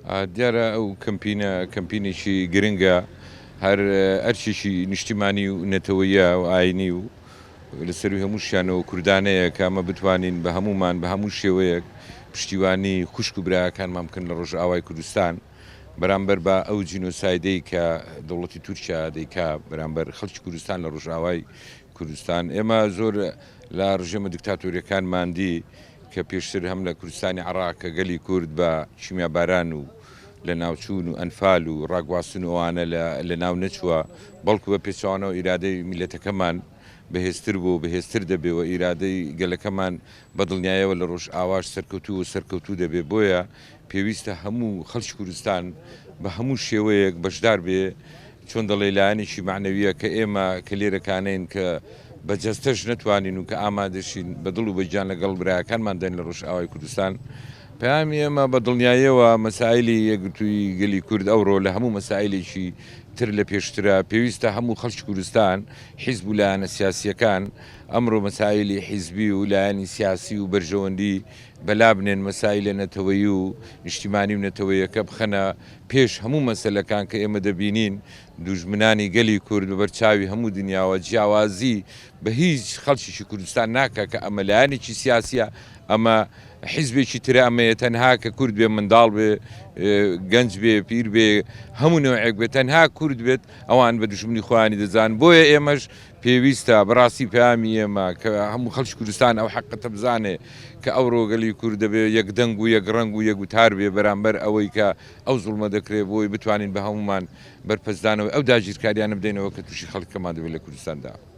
دیارە ئەو کەمپینە کەمپینێکی گرنگە، هەر ئەرکێکی نیشتیمانی و نەتەوەییە و ئاینی و لە سەروی هەمووشیانەوە کوردانەیە کە ئەمە بتوانین بە هەموومان بە هەموو شێوەیەک پشتیوانی خوشک و براکانمان بکەن لە ڕۆژئاوای کوردستان بەرامبەر بە ئەو جینۆسایدەی کە دەوڵەتی تورکیا دەیکا بەرامبەر خەڵکی کوردستان لە ڕۆژئاوای کوردستان. ئێمە زۆر لە ڕژێمە دیکتاتۆریەکان ماندی کە پێشتر هەم لە کوردستانی عێڕاق کە گەلی کورد بە کیمیاباران و لەناوچوون و ئەنفال و ڕاگواستن و ئەوانە لەناو نەچووە، بەڵکو بە پێچەوانەوە ئیرادەی میللەتەکەمان بەهێزتر بووە و بەهێزتر دەبێ و ئیرادەی گەلەکەمان بە دڵنیایەوە لە ڕۆژئاواش سەرکەوتوو و سەرکەوتوو دەبێ. بۆیە پێویستە هەموو خەڵکی کوردستان بە هەموو شێوەیەک بەشدار بێ، چۆن دەڵێی لایەنێکی مەعنەویە کە ئێمە کە لێرەکانین کە بە جەستەش نەتوانین و کە ئامادەشین بە دڵ و بە گیان لەگەڵ برایەکانمان داین لە ڕۆژئاوای کوردستان. پەیامی ئێمە بە دڵنیاییەوە مەسایلی یەکگرتوویی گەلی کورد ئەوڕۆ لە هەموو مەسایلێکی تر لە پێشترە. پێویستە هەموو خەڵکی کوردستان، حیزب و لایەنە سیاسییەکان ئەمڕۆ مەسایلی حیزبی و لایەنی سیاسی و بەرژەوەندی بەلابنێن، مەسایلە نەتەوەیی و نیشتیمانی و نەتەوەیەکە بخەنە پێش هەموو مەسەلەکان کە ئێمە دەبینین دوژمنانی گەلی کورد بە بەرچاوی هەموو دنیاوە جیاوازی بە هیچ خەڵکێکی کوردستان ناکا کە ئەمە لایەنێکی سیاسیە ئەمە حیزبێکی ترە ئەمەیە تەنها کە کورد بێ منداڵ بێ گەنج بێ پیر بێ هەموو نەوعێک بێ تەنها کورد بێت ئەوان بە دوژمنی خۆیانی دەزان بۆیە ئێمەش پێویستە بەڕاستی پەیامی ئێمە کە هەموو خەڵکی کوردستان ئەو حەقیقەتە بزانێ کە ئەوڕۆ گەلی کورد دەبێ یەک دەنگ و یەک ڕەنگ و یەک وتار بێ بەرامبەر ئەوەی کە ئەو زوڵمە دەکرێ بۆی بتوانین بە هەموومان بەرپەرچدانەوەی ئەو داگیرکاریانە بدەینەوە کە تووشی خەڵکەکەمان دەبێت لە کوردستاندا.